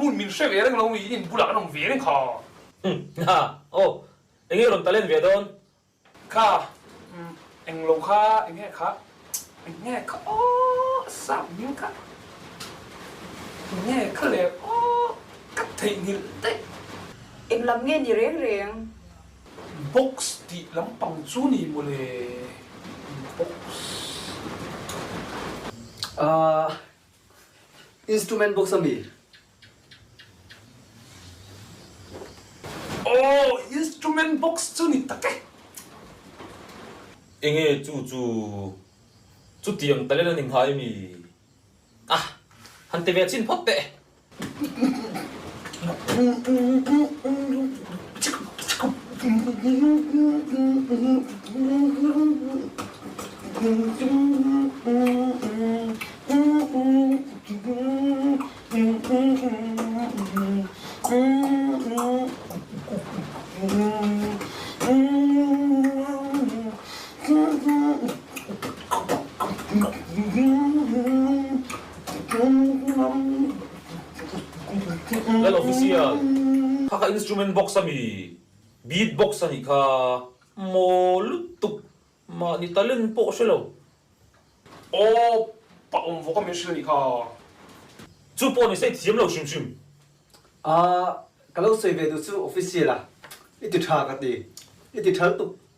hmun min hre ve reng lo mi in bulah kan awm ve reng kha. Ha aw enge rawn talent ve dawn? Kha eng lo kha enge kha enge kha aw sap hming kha enge kha le aw ka theihnghilh daih. Eng lam nge ni reng reng? Box tih lampang chu ni mawle box. Ahh instrument box ami? Aw instrument box chu ni tak e. Enge chu chu chutiang talent a ni nghai mi? Ah han ti ve chin phawt teh. Lal Official, kha kha instrument box a mi, beat box a nih kha, maw lutuk mahni talent pawh hre lo. Aw, pa awm vawk a min hrilh a nih kha. Chu pawh ni se i thiam lo hrim hrim. Aa, ka lo sawi ve duh chu Official a, i ti tha ka ti, i ti tha lutuk.